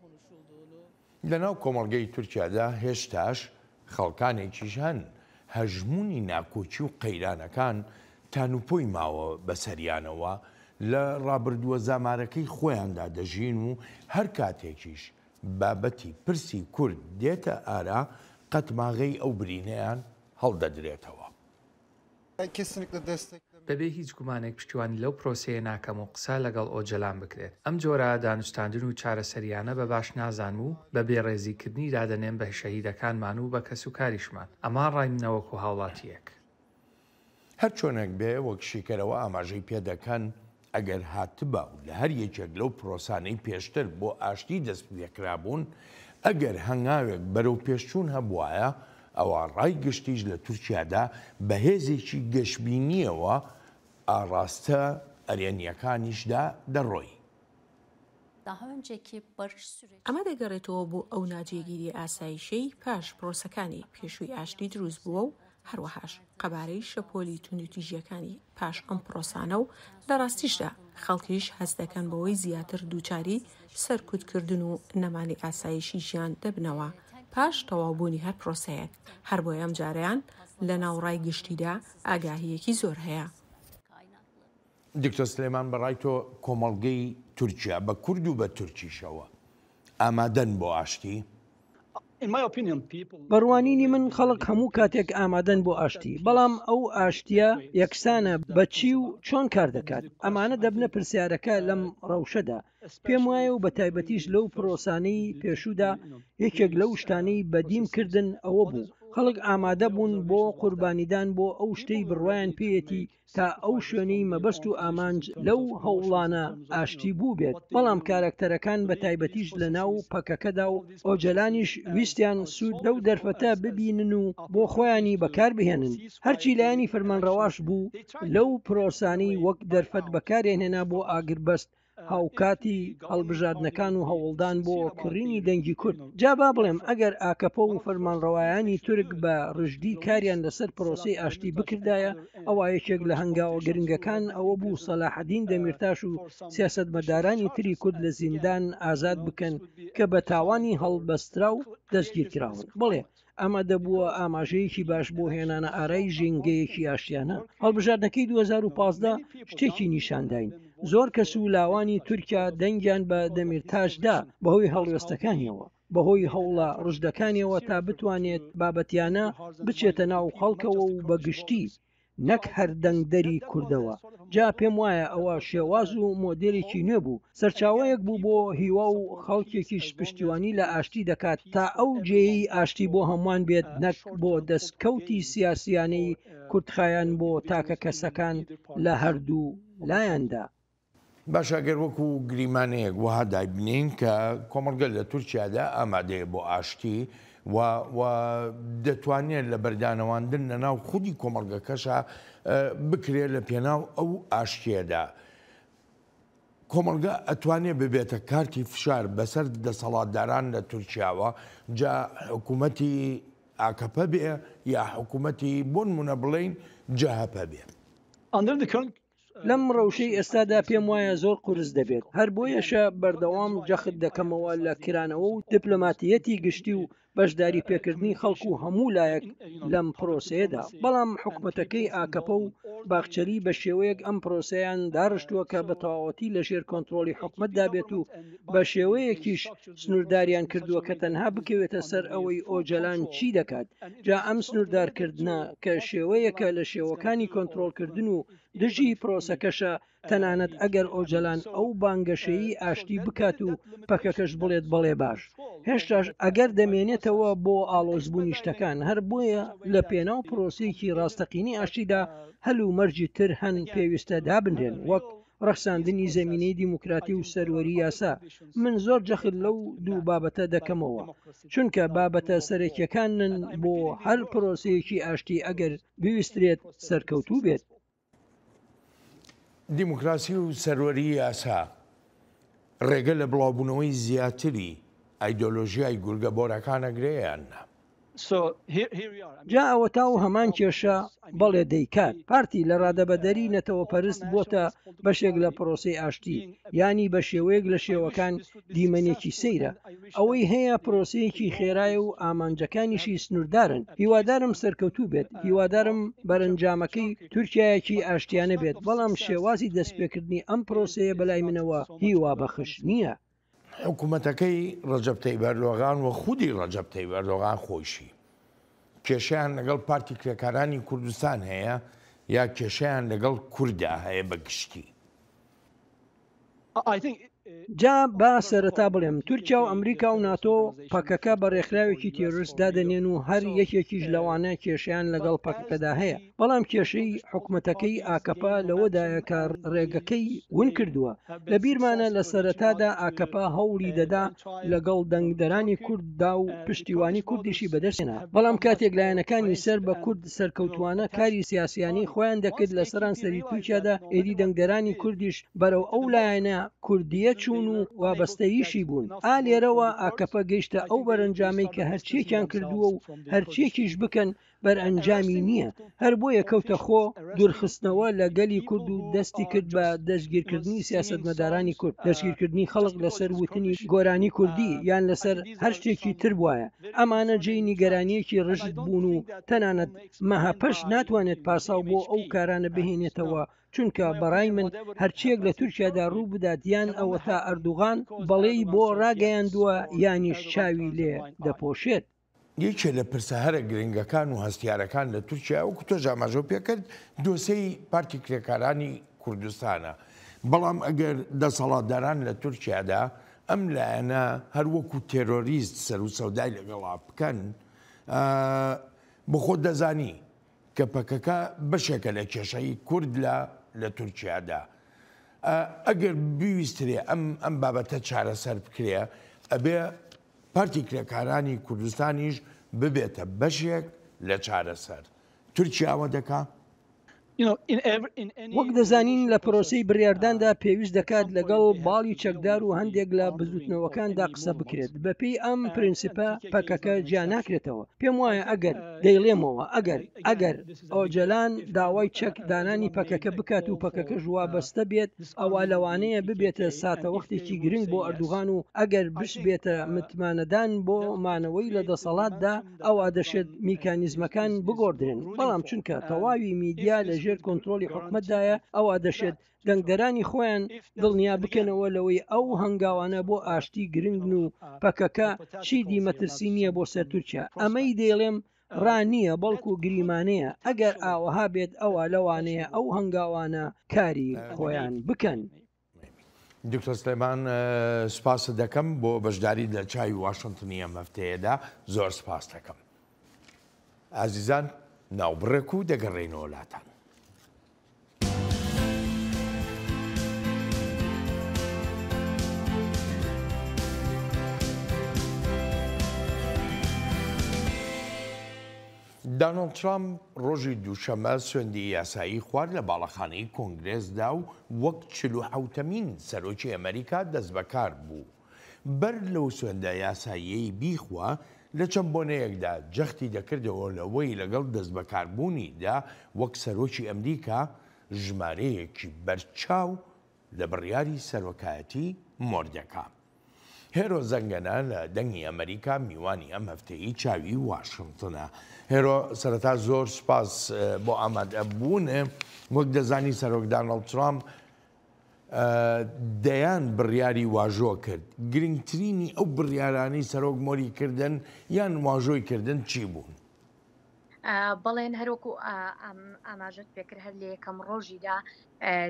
لەناو کۆمەڵگەی تورکیادا هێشتاش خەڵکانێکیش هەن هەژموونی ناکۆکی و قەیرانەکان تانوپۆی ماوە بەسەریانەوە، لە ڕابردووە زامارەکەی خۆیاندا دەژین و هەر کاتێکیش بابەتی پرسی کورد دێتە ئارا قەتماغەی ئەو برینەیان هەڵدەدرێتەوە. بەبێ هیچ گومانێک پشتیوانی لەو پرۆسەیە ناکەم و قسە لەگەڵ ئۆجەلان بکرێت. ئەم جۆرە دانوستاندن و چارەسەرییانە بە باش نازانم و بە بێڕێزیکردنی دادەنێم بە شەهیدەکانمان و بە کەسوکاریشمان. ئەمە ڕای منە وەکو هاوڵاتییەک. هەرچۆنێک بێ وەک شیکەرەوە ئاماژەی پێدەکەن، ئەگەر هاتبا و لە هەر یەکێک لەو پرۆسانەی پێشتر بۆ ئاشتی دەستپێکرابوون، ئەگەر هەنگاوێک بەرەو پێشچوون هەبوایە، ئەوا ڕای گشتیش لە تورکیادا بە هێزێکی گەشبینییەوە ئاڕاستە ئەرێنییەکانیشدا دەڕۆی. ئەمە دەگەڕێتەوە بۆ ئەو ناجێگیرییە ئاسایشیەی پاش پرۆسەکانی پێشووی ئاشتی دروست بووە و هەروەهاش قەبارەی شەپۆلی توندوتیژییەکانی پاش ئەم پرۆسانە و لە ڕاستیشدا خەڵکیش هەست دەکەن بەوەی زیاتر دووچاری سەرکوتکردن و نەمانی ئاسایشی ژیان دەبنەوە پاش تەواوبوونی هەر پرۆسەیەک، هەربۆیە ئەمجارەیان لەناو ڕای گشتیدا ئاگاهییەکی زۆر هەیە. دکتۆر سلێمان بەڕای تۆ کۆمەڵگەی تورکیا بە کورد و بە تورکیشەوە ئامادەن بۆ ئاشتی؟ بە ڕوانینی من خەڵک هەموو کاتێک ئامادەن بۆ ئاشتی، بەڵام ئەو ئاشتییە یەکسانە بە چی و چۆن کار دەکات؟ ئەمانە دەبنە پرسیارەکە لەم ڕەوشەدا. پێم وایە و بە تایبەتیش لەو پرۆسانەی پێشوودا یەکێک لەو شتانەی بەدیم کردن ئەوە بوو خەڵک ئامادە بوون بۆ قوربانیدان بۆ ئەو شتەی بڕوایان پێیەتی تا ئەو شوێنەی مەبەست و ئامانج لەو هەوڵانە ئاشتی بووبێت، بەڵام کارەکتەرەکان بە تایبەتیش لە ناو پەکەکەدا و ئۆجەلانیش ویستیان سوود لەو دەرفەتە ببینن و بۆ خۆیانی بەکار بهێنن، هەرچی لایەنی فەرمانڕەواش بوو لەو پرۆسانەی وەک دەرفەت بەکاریان هێنا بۆ ئاگربەست هاوکاتی هەڵبژاردنەکان و هەوڵدان بۆ کڕینی دەنگی کورد. جا با بڵێم ئەگەر ئاکەپە و فەرمانڕەوایانی تورک بە ڕژدی کاریان لەسەر پرۆسەی ئاشتی بکردایە، ئەوا یەکێک لە هەنگاوە گرنگەکان ئەوە بوو سەلاحەدین دەمیرتاش و سیاسەتمەدارانی تری کورد لە زیندان ئازاد بکەن کە بە تاوانی هەڵبەستراو دەستگیرکراون. بەڵێ ئەمە دەبووە ئاماژەیەکی باش بۆ هێنانە ئارای ژینگەیەکی ئاشتیانە. هەڵبژاردنەکەی 2015 شتێکی نیشانداین. زۆر کەس و لاوانی تورکیا دەنگیان بە دەمیرتاش دا بەهۆی هەڵوێستەکانیەوە، بەهۆی هەوڵە ڕژدەکانیەوە تا بتوانێت بابەتیانە بچێتە ناو خەڵکەوە و بە گشتی نەک هەر دەنگدەری کوردەوە، جا پێم وایە ئەوە شێواز و مۆدێلێکی نوێ بوو، سەرچاوەیەک بوو بۆ هیوا و خەڵکێکیش پشتیوانی لە ئاشتی دەکات تا ئەو جێیەی ئاشتی بۆ هەمووان بێت نەک بۆ دەستکەوتی سیاسیانەی کورتخایەن بۆ تاکەکەسەکان لە هەردوو لایەندا. باشە گەر وەکو گریمانەیەک وەها دایبنێین کە کۆمەڵگە لە تورکیادا ئامادەیە بۆ ئاشتی و و دەتوانێت لە بەردانەواندن لە ناو خودی کۆمەڵگەکەشا بکرێت لە پێناو ئەو ئاشتیەدا کۆمەڵگە ئەتوانێ ببێتە کارتی فشار بەسەر دەسەڵاتداران لە تورکیاوە جا حکوومەتی ئاکەپە بێ یا حکوومەتی بۆنمونە بڵێین جەهەپە بێ. لەم ڕەوشەی ئێستادا پێم وایە زۆر قورس دەبێت، هەر بۆیەشە بەردەوام جەخت دەکەمەوە لە کرانەوە و دیپلۆماتییەتی گشتی و بەشداری پێکردنی خەڵک و هەموو لایەک لەم پرۆسەیەدا، بەڵام حکومەتەکەی ئاکەپە و باخچەلی بە شێوەیەک ئەم پرۆسەیان داڕشتووە کە بە تەواوەتی لە ژێر کۆنترۆڵی حکومەتدا بێت و بە شێوەیەکیش سنوورداریان کردووە کە تەنها بکەوێتە سەر ئەوەی ئۆجەلان چی دەکات، جا ئەم سنووردارکردنە کە شێوەیەکە لە شێوەکانی کۆنترۆڵکردن و دژی پرۆسەکەشە، تەنانەت ئەگەر ئۆجەلان ئەو بانگەشەیەی ئاشتی بکات و پەکەکەش بڵێت بەڵێ باش، هێشتاش ئەگەر دەمێنێتەوە بۆ ئاڵۆزبوونی شتەکان، هەر بۆیە لە پێناو پرۆسەیەکی ڕاستەقینەی ئاشتیدا هەل و مەرجی تر هەن پێویستە دابنرێن وەک. ڕەخساندنی زەمینەی دیموکراتی و سەروەری یاسا. من زۆر جەخت لەو دوو بابەتە دەکەمەوە، چونکە بابەتە سەرەکیەکانن بۆ هەر پرۆسەیەکی ئاشتی ئەگەر بویسترێت سەرکەوتوو بێت. دیموکراسی و سەروەری یاسا ڕێگە لە بڵاوبوونەوەی زیاتری ئایدۆلۆژیای گورگە بۆرەکان ئەگرێ یان نا؟ جا ئەوەتا و هەمان کێشە، بەڵێ دەیکات. پارتی لە ڕادەبەدەری نەتەوەپەرست بۆتە بەشێک لە پرۆسەی ئاشتی، یانی بە شێوەیەک لە شێوەکان دیمەنێکی سەیرە. ئەوەی هەیە پرۆسەیەکی خێرایە و ئامانجەکانیشی سنووردارن. هیوادارم سەرکەوتوو بێت، هیوادارم بەرەنجامەکەی تورکیایەکی ئاشتیانە بێت، بەڵام شێوازی دەستپێکردنی ئەم پرۆسەیە بەلای منەوە هیوابەخش نییە. حکومەتەکەی ڕەجەب تەیب ئەردۆغان و خودی ڕەجەب تەیب ئەردۆغان خۆیشی کێشەیان لەگەڵ پارتی کرێکارانی کوردستان هەیە یا کێشەیان لەگەڵ کوردا هەیە بە گشتی؟ جا با سەرەتا بڵێم تورکیا و ئەمریکا و ناتۆ پەکەکە بە ڕێکخراوێکی تێرۆریست دادەنێن و هەر یەکێکیش لەوانە کێشەیان لەگەڵ پەکەکەدا هەیە، بەڵام کێشەی حکومەتەکەی ئاکەپە لەوەدایە کە ڕێگەکەی ون کردووە. لە بیرمانە لە سەرەتادا ئاکەپە هەوڵی دەدا لەگەڵ دەنگدەرانی کورددا و پشتیوانی کوردیشی بەدەستهێنا، بەڵام کاتێک لایەنەکانی سەر بە کورد سەرکەوتووانە کاری سیاسیانەی خۆیان دەکرد لە سەرانسەری تورکیادا، ئێدی دەنگدەرانی کوردیش بەرەو ئەو لایەنە کوردییە چوون و وابەستەیشی بوون. ئا لێرەوە ئاکەپە گەیشتە ئەو بەرەنجامەی کە هەرچییەکیان کردووە و هەرچییەکیش بکەن بەرئەنجامی نییە، هەر بۆیە کەوتە خۆ دوورخستنەوە لە گەلی کورد و دەستی کرد بە دەستگیرکردنی سیاسەتمەدارانی کورد، دەستگیرکردنی خەڵک لەسەر وتنی گۆرانی کوردی یان لەسەر هەر شتێکی تر بوایە، ئەمانە جێی نیگەرانییەکی ڕژد بوون و تەنانەت مەهەپەش ناتوانێت پاساو بۆ ئەو کارانە بهێنێتەوە چونکە بەڕای من هەرچیەک لە تورکیادا ڕوو بدات یان ئەوەتا ئەردوغان بەڵێی بۆ ڕاگەیاندووە یانیش چاوی لێ دەپۆشێت. یەکێ لە پرسە هەرە گرنگەکان و هەستیارەکان لە تورکیا وەکو تۆش ئاماژەو پێکرد دۆسێی پارتی کرێکارانی کوردستانە، بەڵام ئەگەر دەسەڵاتداران لە تورکیادا ئەم لایەنە هەر وەکو تێرۆریست سەروسەودای لەگەڵا بکەن بۆخۆت دەزانی کە پەکەکە بەشێکە لە کێشەی کورد لە لە تورکیادا. ئەگەر بویسترێ ئەم ئەم بابەتە چارەسەر بکرێ ئەبێ پارتی کرێکارانی کوردستانیش ببێتە بەشێک لە چارەسەر. تورکیا ئەوە دەکا؟ وەک دەزانین لە پرۆسەی بڕیارداندا پێویست دەکات لەگەڵ باڵی چەکدار و هەندێک لە بزوتنەوەکاندا قسە بکرێت، بەپێی ئەم پرنسیپە پەکەکە جیا ناکرێتەوە. پێم وایە ئەگەر، دەیڵێمەوە، ئەگەر، ئەگەر ئۆجەلان داوای چەک دانانی پەکەکە بکات و پەکەکەش وابەستە بێت، ئەوا لەوانەیە ببێتە ساتەوەختێکی گرنگ بۆ ئەردوغان و ئەگەر بشبێتە متمانەدان بۆ مانەوەی لە دەسەڵاتدا، ئەوا دەشێت میکانیزمەکان بگۆڕدرێن، بەڵام چونکە تەواوی میدیا لە ژێر کۆنترۆڵی حکومەتدایە، ئەوا دەشێت دەنگدەرانی خۆیان دڵنیا بکەنەوە لەوەی ئەو هەنگاوانە بۆ ئاشتی گرنگن و پەکەکە چیدی مەترسی نییە بۆ سەر تورکیا. ئەمەی دەیڵێم ڕا نییە بەڵکو گریمانەیە، ئەگەر ئاوەها بێت ئەوا لەوانەیە ئەو هەنگاوانە کاری خۆیان بکەن. دکتۆر سلێمان سپاست دەکەم بۆ بەشداریت لە چاوی واشنتنی ئەم هەفتەیەدا زۆر سپاست دەکەم. ئازیزان ناوبڕێک و دەگەڕێینەوە لاتان. دانۆڵد ترامپ ڕۆژی دووشەممە سوێندی یاسایی خوارد لە باڵەخانەی کۆنگرێسدا و وەک چلوحەوتەمین سەرۆکی ئەمەریکا دەستبەکار بوو. بەر لەو سوێندە یاساییەی بیخوا، لە چەند بۆنەیەکدا جەختی دەکردەوە لەوەی لەگەڵ دەستبەکاربوونیدا وەک سەرۆکی ئەمریکا ژمارەیەکی بەرچاو لە بڕیاری سەرۆکایەتی مۆر دەکا. هێرۆ زەنگەنە لە دەنگی ئەمەریکا میوانی ئەم هەفتەیەی چاوی واشنتنە. هێرۆ سەرەتا زۆر سوپاس بۆ ئامادەبوونێ. وەک دەزانی سەرۆک دانڵد ترامپ دەیان بڕیاری واژۆ کرد. گرنگترینی ئەو بڕیارانەی سەرۆک مۆری کردن یان واژۆی کردن چی بوون؟ بەڵێن هەروەکو ئاماژەت پێکرد هەر لە یەکەم ڕۆژیدا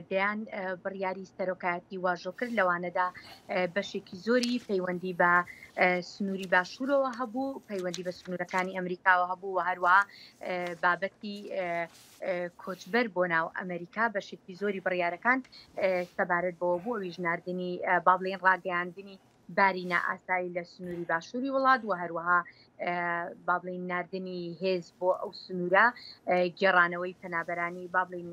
دەیان بڕیاری سەرۆکایەتی واژۆ کرد لەوانەدا بەشێکی زۆری پەیوەندی بە سنووری باشوورەوە هەبوو پەیوەندی بە سنوورەکانی ئەمریکاوە هەبوو و هەروە بابەتی کۆچبەر بۆ ناو ئەمریکا بەشێکی زۆری بڕیارەکان سەبارەت بەوە بوو ئەویش ناردنی با بڵێن ڕاگەیاندنی باری نائاسایی لە سنووری باشووری وڵات و هەروەها با بڵێین ناردنی هێز بۆ ئەو سنوورە گێڕانەوەی پەنابەرانی با بڵێین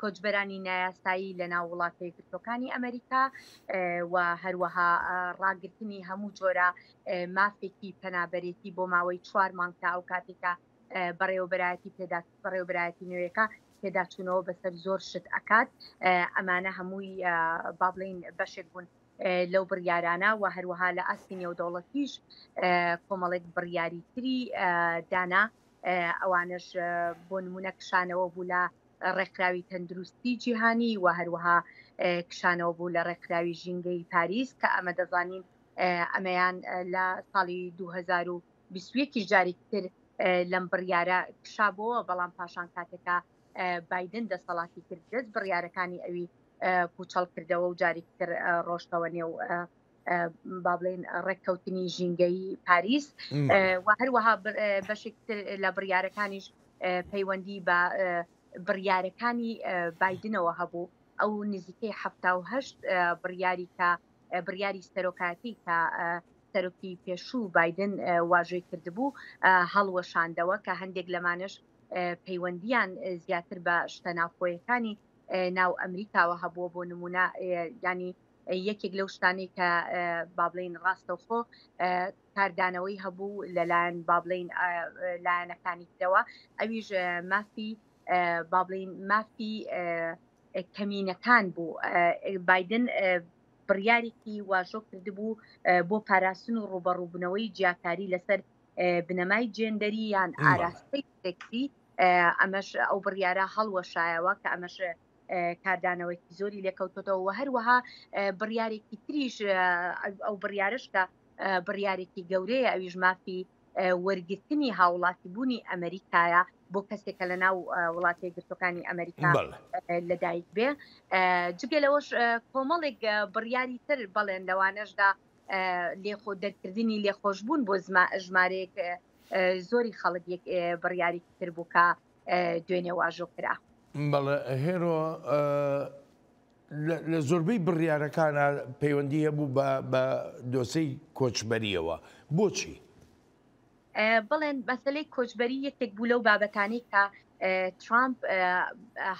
کۆچبەرانی نایاسایی لە ناو وڵاتە یەکگرتووەکانی ئەمریکا و هەروەها ڕاگرتنی هەموو جۆرە مافێکی پەنابەرێتی بۆ ماوەی چوار مانگ تا ئەو کاتێکە بەڕێوەبەرایەتی پێدا بەڕێوەبەرایەتی نوێیەکە پێداچوونەوە بەسەر زۆر شت ئەکات ئەمانە هەمووی با بڵێین بەشێک بوون لەو بڕیارانە و هەروەها لە ئاستی نێودەوڵەتیش کۆمەڵێک بڕیاری تری دانا ئەوانەش بۆ نمونە کشانەوە بوو لە ڕێکخراوی تەندروستی جیهانی و هەروەها کشانەوە بوو لە ڕێکخراوی ژینگەی پاریس کە ئەمە دەزانین ئەمەیان لە ساڵی 2021 جارێکی تر لەم بڕیارە کشابەوە بەڵام پاشان کاتێکە بایدن دەسەڵاتی کرد دەست بڕیارەکانی ئەوی پوچەڵ کردەوە و جارێکی تر ڕۆشتەوە نێو با بڵێن ڕێککەوتنی ژینگەیی پاریس و هەروەها بەشێک تر لە بڕیارەکانیش پەیوەندی بە بڕیارەکانی بایدنەوە هەبوو ئەو نزیکەی هەشت بڕیاری کە بڕیاری سەرۆکاتی کە سەرۆکی پێشوو بایدن واژۆی کردبوو هەڵوەشاندەوە کە هەندێک لەمانەش پەیوەندیان زیاتر بە شتە ناوخۆیەکانی ناو ئەمریکاوە هەبووە بۆ نمونە ینی یەکێک لەو شتانەی کە با بڵین ڕاستەوخۆ کاردانەوەی هەبوو لەلایەن با بڵین لایەنەکانی ترەوە ئەویش مافی با بڵین مافی کەمینەکان بوو بایدن بڕیارێکی واژۆ کردبوو بۆ پاراستن و ڕوبەڕووبنەوەی جیاکاری لەسەر بنەمای جێندەری یان ئاراستەی سێکسی ئەمەش ئەو بڕیارە هەڵوەشایەوە کە ئەمەش کاردانەوەیکی زۆری لێکەوتۆتەوە و هەروەها بڕیارێکی تریش ئەو بڕیارش کە بڕیارێکی گەورەیە ئەویش مافی وەرگرتنی هاوڵاتی بوونی ئەمریکایە بۆ کەسێک کە لە ناو وڵاتی گرتوەکانی ئەمریکا لەدایک بێ جگە لەوەش کۆمەڵێک بڕیاری تر بەڵێن لەوانەشدا لێخۆ دەرکردنی لێخۆشببوون بۆ ژمارەیەک زۆری خەڵک یەک بڕیارێکی تر بوو کە دوێنێ واژۆ کرا. بەڵێ هێرۆ لە زۆربەی بڕیارەکانە پەیوەندی هەبوو بە دۆسەی کۆچبەریەوە بۆچی؟ بڵێن مەسلەی کۆچبەری یەکێک بوو لەو بابەتانەی کە ترامپ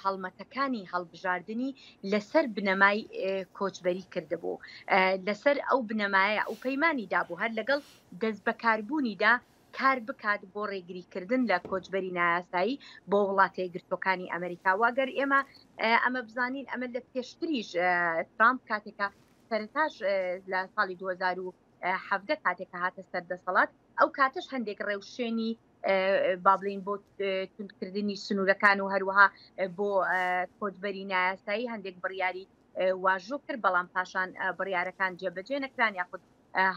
هەڵمەتەکانی هەڵبژاردنی لەسەر بنەمای کۆچبەری کردبوو لەسەر ئەو بنەمایە ئەو پەیمانی دابوو هەر لەگەڵ دەستبەکاربوونیدا کار بکات بۆ ڕێگریکردن لە کۆچبەری نایاسایی بۆ وڵاتە یەکگرتووەکانی ئەمریکا و ئەگەر ئێمە ئەمە بزانین ئەمە لە پێشتریش ترامپ کاتێکە سەرەتاش لە ساڵی 2017 کاتێک کە هاتە سەر دەسەڵات ئەو کاتەش هەندێک ڕێوشوێنی با بڵین بۆ توندکردنی سنوورەکان و هەروەها بۆ کۆچبەری نایاسایی هەندێک بڕیاری واژۆ کرد بەڵام پاشان بڕیارەکان جێبەجێ نەکران یاخود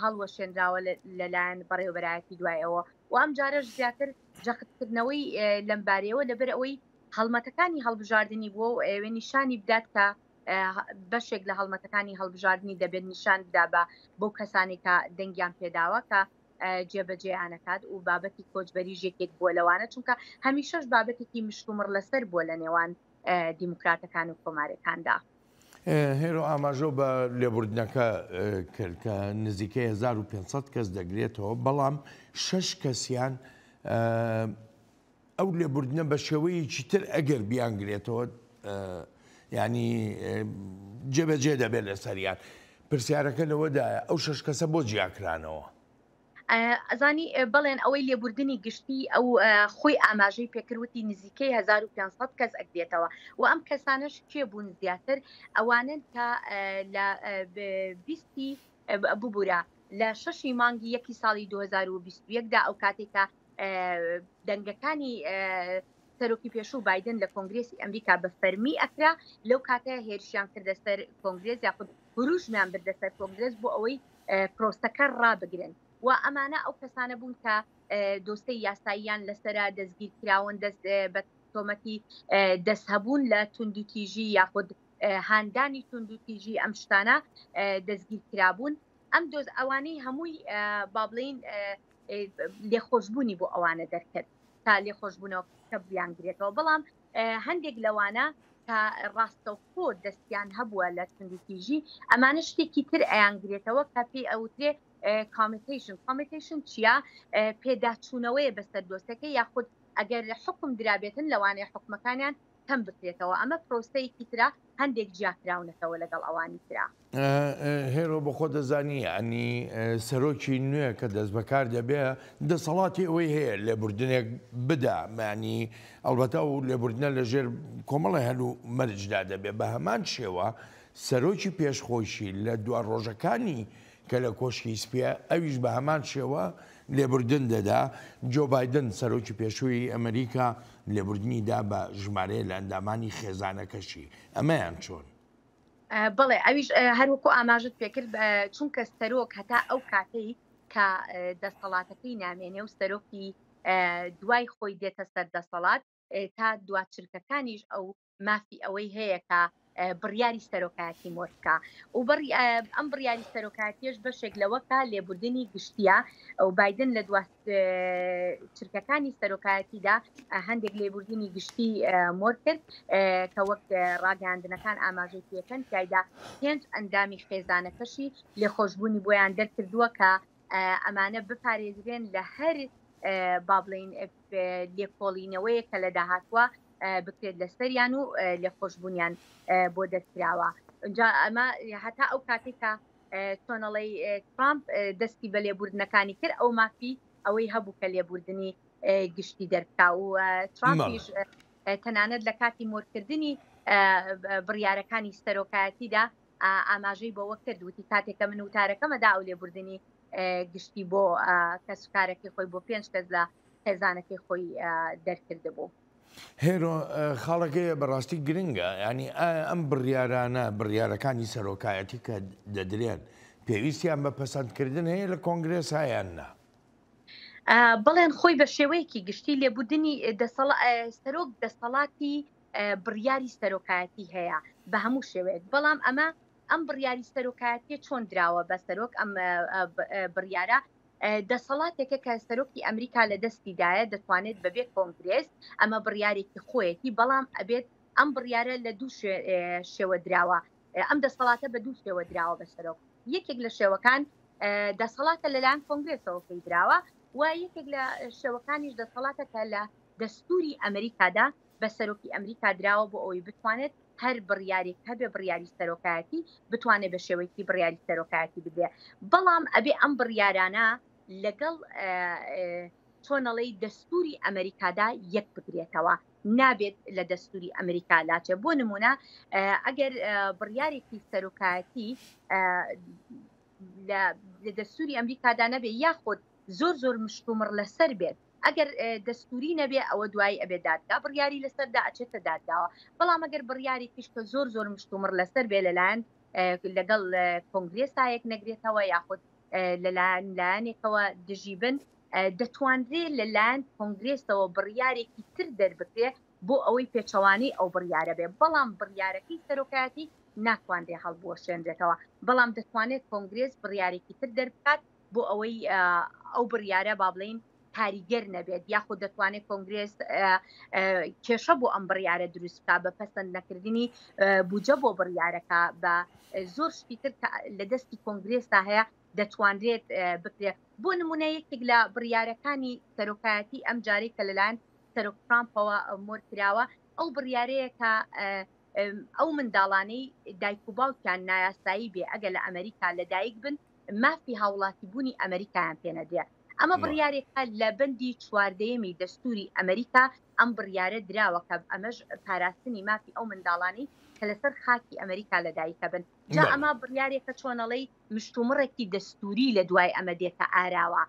هەڵوەشێنراوە لەلایەن بەڕێوەبەرایەتی دوای ئەوە و ئەم جارەش زیاتر جەختکردنەوەی لەمبارەیەوە لەبەر ئەوەی هەڵمەتەکانی هەڵبژاردنی بووە و ئەوێ نیشانی بدات کە بەشێک لە هەڵمەتەکانی هەڵبژاردنی دەبێت نیشان بدا بە بۆ کەسانی کە دەنگیان پێداوە کە جێبەجێیانەکات و بابەتی کۆچبەریش یەکێک بووە لەوانە چونکە هەمیشەش بابەتێکی مشتومڕ لەسەر بووە لە نێوان دیموکراتەکان و کۆمارەکاندا. هێرۆ ئاماژەو بە لێبوردنەکە کرد کە نزیکەی 1500 کەس دەگرێتەوە بەڵام شەش کەسیان ئەو لێبوردنە بە شێوەیەکی تر ئەگەر بیانگرێتەوە ینی جێبەجێ دەبێت لەسەریان پرسیارەکە لەوەدایە ئەو شەش کەسە بۆ جیاکرانەوە؟ ئەزانی بەڵێن ئەوەی لێبوردنی گشتی ئەو خۆی ئاماژەی پێکرد وتی نزیکەی 1500 کەس ئەگرێتەوە و ئەم کەسانەش کێ بوون زیاتر ئەوانن کە لە بیستی ببورە لە شەشی مانگی یەکی ساڵی 2021 دا ئەو کاتێک کە دەنگەکانی سەرۆکی پێشوو بایدن لە کۆنگرێسی ئەمریکا بە فەرمی ئەکرا لەو کاتە هێرشیان کردە سەر کۆنگرێس یاخود هروژمیان بردە سەر کۆنگرێس بۆ ئەوەی پرۆسەکە ڕابگرن و ئەمانە ئەو کەسانە بوون کە دۆسەی یاساییان لەسرە دەستگیر کراون دەست بە تۆمەتی دەست هەبوون لە توندوتیژی یاخود هاندانی توندوتیژی ئەم شتانە دەستگیر کرابوون ئەم دۆز ئەوانەی هەمووی با بڵین لێخۆشببوونی بۆ ئەوانە دەرکرد تا لێخۆشببوونەوە کە بیانگرێتەوە بەڵام هەندێک لەوانە کە ڕاستەوخۆ دەستیان هەبووە لە توندوتیژی ئەمانە شتێکی تر ئەیانگرێتەوە کە پێی ئەوترێ commutation commutation چییە؟ پێداچوونەوەیە بەسەر دۆسەکە یاخود ئەگەر حکم درابێتن لەوانەیە حکومەکانیان کەم بکرێتەوە ئەمە پرۆسەیەکی ترە هەندێک جیاکراونەتەوە لەگەڵ ئەوانی ترا. هێرۆ بەخۆ دەزانی یانی سەرۆکی نوێ کە دەستبەکار دەبێ دەسەڵاتی ئەوەی هەیە لێبوردنێک بدا مانی ئەڵبەتە ئەو لێبوردنە لەژێر کۆمەڵە هەل و مەرجدا دەبێ بە هەمان شێوە سەرۆکی پێش خۆیشی لە دوا ڕۆژەکانی کە لە کۆشکی سپیە ئەویش بە هەمان شێوە لێبوردن دەدا جۆ بایدن سەرۆکی پێشووی ئەمریکا لێبوردنی دا بە ژمارەیە لە ئەندامانی خێزانەکەشی ئەمەیان چۆن؟ بەڵێ ئەویش هەروەکو ئاماژت پێکرد چونکە سەرۆک هەتا ئەو کاتەی کە دەسەڵاتەکەی نامێنێ و سەرۆکی دوای خۆی دێتە سەر دەسەڵات تا دواچرکەکانیش ئەو مافی ئەوەی هەیە کە بڕیاری سەرۆکایەتی مۆر بکا و ئەم بڕیاری سەرۆکایەتیش بەشێک لەوەکە لێبوردنی گشتیە و بایدن لە دوا چرکەکانی سەرۆکایەتیدا هەندێک لێبوردنی گشتی مۆر کرد کە وەک ڕاگەاندنەکان ئاماژەی پێکەن تایدا پێنج ئەندامی خێزانەکەشی لێخۆشببوونی بۆیان دەرکردووە کە ئەمانە بپارێزرێن لە هەر با بڵین لێکۆڵینەوەیە کە لە داهاتوە بکرێت لەسەریان و لێخۆشببوونیان بۆ دەرکراوە جا ئەمە هەتا ئەو کاتێک کە چۆنەڵی ترامپ دەستی بە لێبوردنەکانی کرد ئەو مافی ئەوەی هەبوو کە لێبوردنی گشتی دەربکا و ترامپیش تەنانەت لە کاتی مۆرکردنی بڕیارەکانی سەرۆکایەتیدا ئاماژەی بەوە کرد وتی کاتێک کە من وتارەکەمەدا ئەو لێبوردنی گشتی بۆ کەسوکارەکەی خۆی بۆ پێنج کەس لە خێزانەکەی خۆی دەرکردبوو. هێرۆ خاڵەکەیە بەڕاستی گرنگە ینی ئایا ئەم بڕیارانە بڕیارەکانی سەرۆکایەتی کە دەدرێن پێویستیان بە پەسەندکردن هەیە لە کۆنگرێس هەیان نا؟ بەڵێن خۆی بە شێوەیەکی گشتی لێبوردنی سەرۆک دەسەڵاتی بڕیاری سەرۆکایەتی هەیە بە هەموو شێوەیەک بەڵام ئەمە ئەم بڕیاری سەرۆکایەتیە چۆن دراوە بە سەرۆک ئەم بڕیارە دەسەڵاتێکە کە سەرۆکی ئەمریکا لە دەستی دایە دەتوانێت بەبێ کۆنگرێس ئەمە بڕیارێکی خۆیەتی بەڵام ئەبێت ئەم بڕیارە لە دوو شێوە دراوە ئەم دەسەڵاتە بە دوو شێوە دراوە بە سەرۆک یەکێک لە شێوەکان دەسەڵاتە لەلایەن کۆنگرێسەوە پێی دراوە و یەکێک لە شێوەکانیش دەسەڵاتە کە لە دەستوری ئەمریکادا بە سەرۆکی ئەمریکا دراوە بۆ ئەوەی بتوانێت هەر بڕیارێک هەبێ بڕیاری سەرۆکایەتی بتوانێت بە شێوەیەکی بڕیاری سەرۆکایەتی بدرێ بەڵام ئەبێ ئەم بڕیارانە لەگەڵ چۆنەڵی دەستوری ئەمریکادا یەک بگرێتەوە نابێت لە دەستوری ئەمریکا لاچێ بۆ نمونە ئەگەر بڕیارێکی سەرۆکایەتی لە دەستوری ئەمریکادا نەبێ یاخود زۆر زۆر مشتومڕ لەسەر بێت ئەگەر دەستوری نەبێ ئەوە دوایی ئەبێ دادگا بڕیاری لەسەردا ئەچێتە دادگاوە بەڵام ئەگەر بڕیارێکیش کە زۆر زۆر مشتومڕ لەسەر بێ لەلایەن لەگەڵ کۆنگرێسایەک نەگرێتەوە یاخود لەلایەن لایەنێکەوە دژی بن دەتوانرێ لەلایەن کۆنگرێسەوە بڕیارێکی تر دەربکرێ بۆ ئەوەی پێچەوانەی ئەو بڕیارە بێ بەڵام بڕیارەکەی سەرۆکایەتی ناتوانرێ هەڵبوەشێنرێتەوە بەڵام دەتوانێت کۆنگرێس بڕیارێکی تر دەربکات بۆ ئەوەی ئەو بڕیارە با بڵین کاریگەر نەبێت یاخود دەتوانێت کۆنگرێس کێشە بۆ ئەم بڕیارە دروست بکات بە پەسەند نەکردنی بودجە بۆ بڕیارەکە بە زۆر شتی تر کە لە دەستی کۆنگرێستا هەیە دەتوانرێت بکرێت بۆ نمونە یەکێک لە بڕیارەکانی سەرۆکایەتی ئەم جارەی کە لەلایەن سەرۆک ترامپەوە مۆر کراوە ئەو بڕیارەیە کە ئەو منداڵانەی دایک و باوکیان نایاسایی بێ ئەگەر لە ئەمریکا لەدایک بن مافی هاوڵاتیبوونی ئەمریکایان پێنەدرێ. ئەمە بڕیارێکە لە بەندی چواردەیەمی دەستووری ئەمریکا ئەم بڕیارە دراوە کە ئەمەش پاراستنی مافی ئەو منداڵانەی کە لەسەر خاکی ئەمریکا لەدایکەبن. جا ئەمە بڕیارێکە چۆنەڵێی مشتومڕێکی دەستووری لە دوای ئەمە دێتە ئاراوە.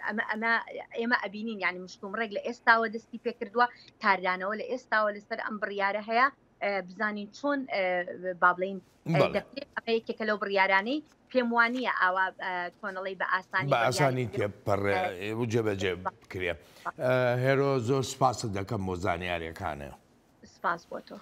ئەمە ئەمە ئێمە ئەبینین یانی مشتومڕێک لە ئێستاوە دەستی پێکردووە، کاردانەوە لە ئێستاوە لەسەر ئەم بڕیارە هەیە. بزانین چۆن با بڵین دەکرێت ئەمە یەکێکە لەو بڕیارانەی پێم وانییە ئاوا تۆنەڵی بە ئاسانی بە ئاسانی تێپەڕێ و جێبەجێ بکرێ. هێرۆ زۆر سپاست دەکەم بۆ زانیاریەکانێ. سپاس بۆ تۆ.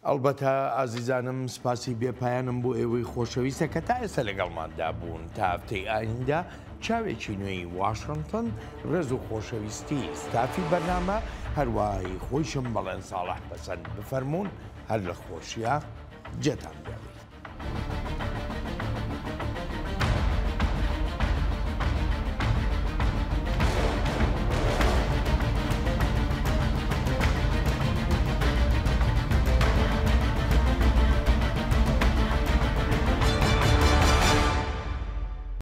ئەڵبەتە ئازیزانم سپاسی بێ پایانم بۆ ئێوەی خۆشەویستە کە تا ئێستا لەگەڵماندا بوون تا هەفتەی ئایندە چاوێکی نوێی واشنتن ڕێز و خۆشەویستی ستافی بەرنامە هەروای خۆیشم بەڵێن ساڵح پەسەند بفەرموون هەر لە خۆشیە جێتان بێ.